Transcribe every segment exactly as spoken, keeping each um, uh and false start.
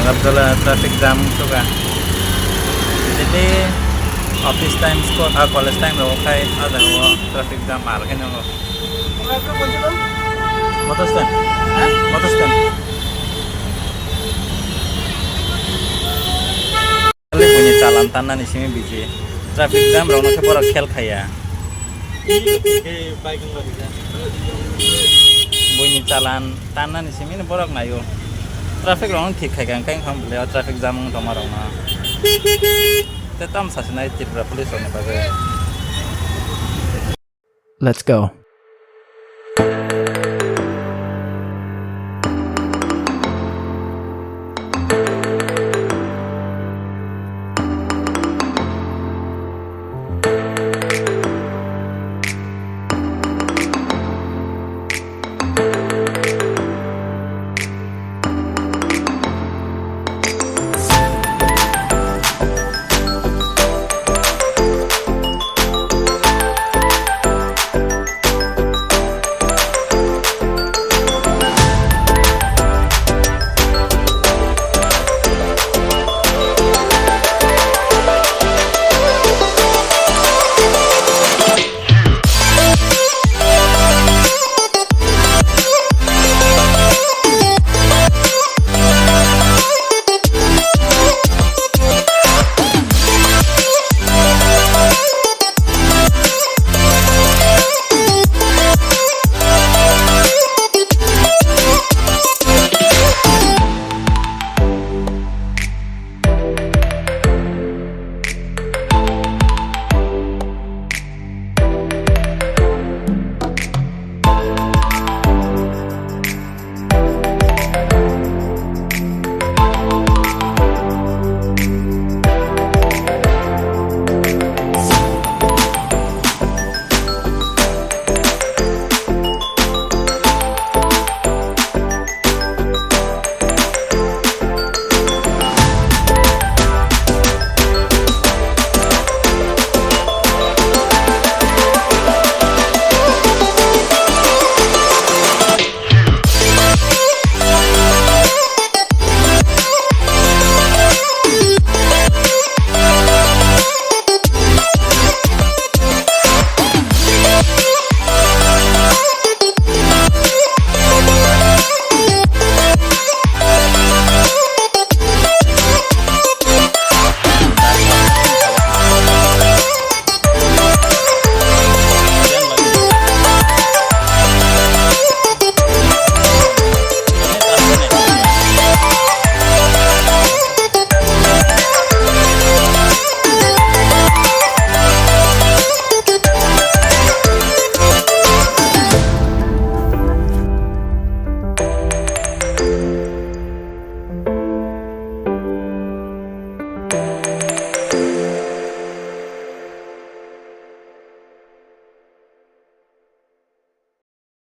Gabdala traffic jam wngkha. Daily office time, school, ah, college time rok khai ah jagao traffic jam mar khe nango. Motor stand. Ha? Motor stand. Buini chalan tannani simi biji. Traffic jam rokno khe borok khel khaiya. Buini chalan tannani simi borok naio. Traffic rokno thik khaikha, hwnkhe wngkha bwlai o traffic jam wng tongma rokno. Tei tamo sasinai Tripura police rokni bagwi. Let's go.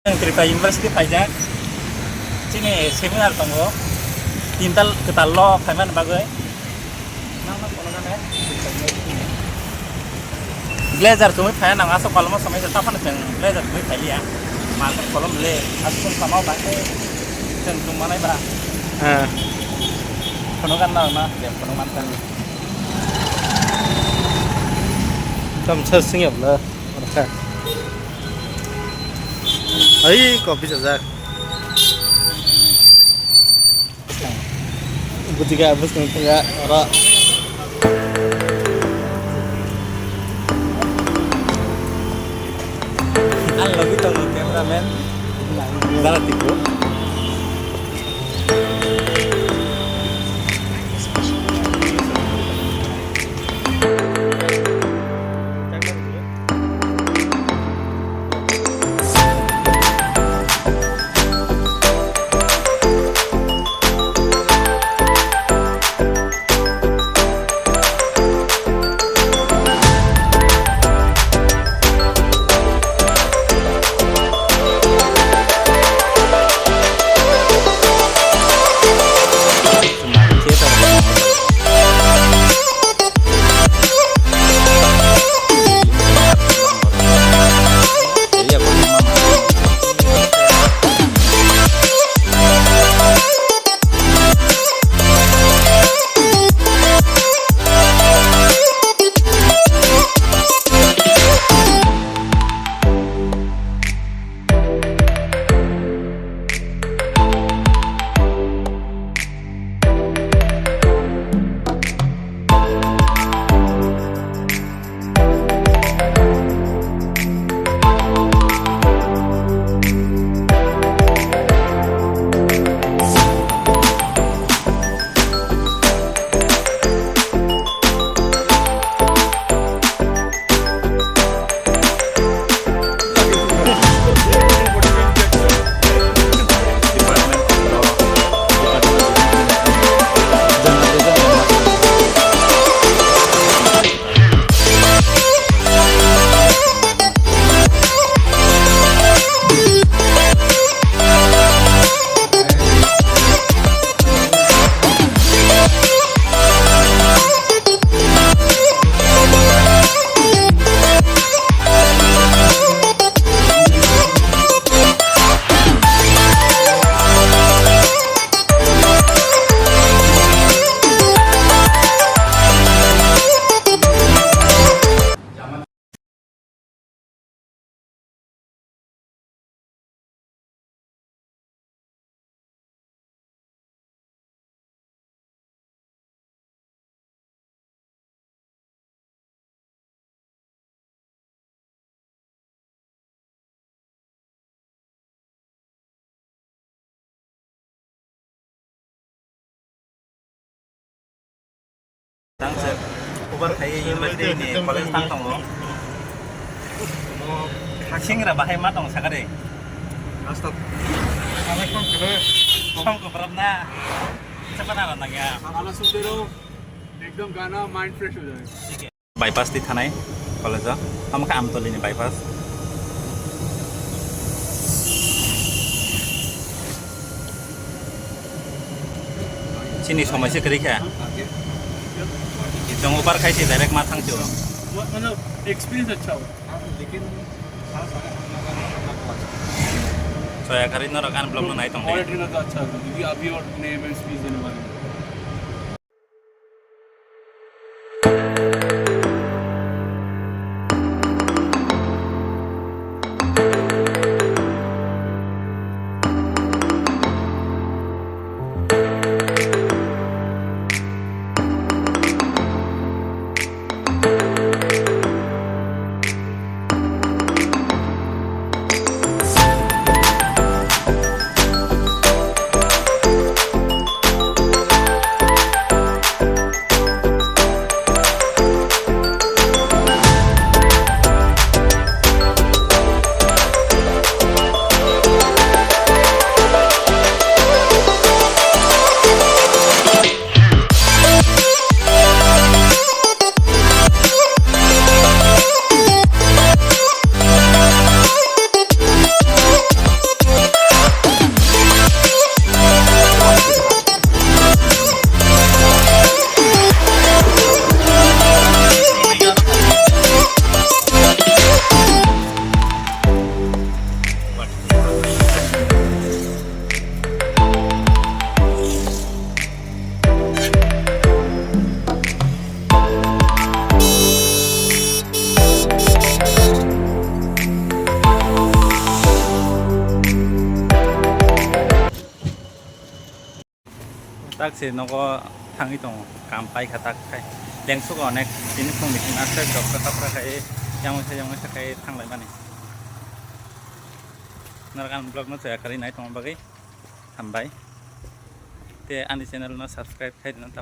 Chwng Tripura University phaijak, chini seminar tongo, tintal kwtal lo phaimani bagwi. Blazer chumui phaiya nang aswk kolom o swmai se taphano chwng blazer chumui phailiya. Mansuk kolom le aswk tongma bai chwng chumui manai bra. Ah. Phunuk gan na na, phunuk man kan. Tam sa sing ya bla. Ai, kopi sajak. Buti ka, bus nang tengah, ora. Ang lagi tong cameraman. Dara tipu. Ang se Uber khai university ni college tang tongo. Singra bahai ma tong sakare. Rasta. Song ko prabna. Chapa na rana kya? गाना सुनते रहो, एकदम गाना mind fresh हो जाएगा। Bypass ti thanai college o, tamo khe Amtoli ni bypass. Chini somai se kwrwi kha. Chwng Uber khai se direct ma thang sio. मतलब एक्सपीरियंस अच्छा हो। Soya kari norok ani vlog no nai tong di. Quality ना तो अच्छा होगा क्योंकि अभी और नए नए स्पीच देने वाले हैं। Tak se nogo thangwi tongo, kam paikha tak khai. Lengsugo onek, tini phung bising aste jokta tapra khai, yang waisa yang waisa khai thanglaimani. Norok ani vlog no chaya karwi nai tongma bagwi hambai. Te ani channel no subscribe khai rwna ta.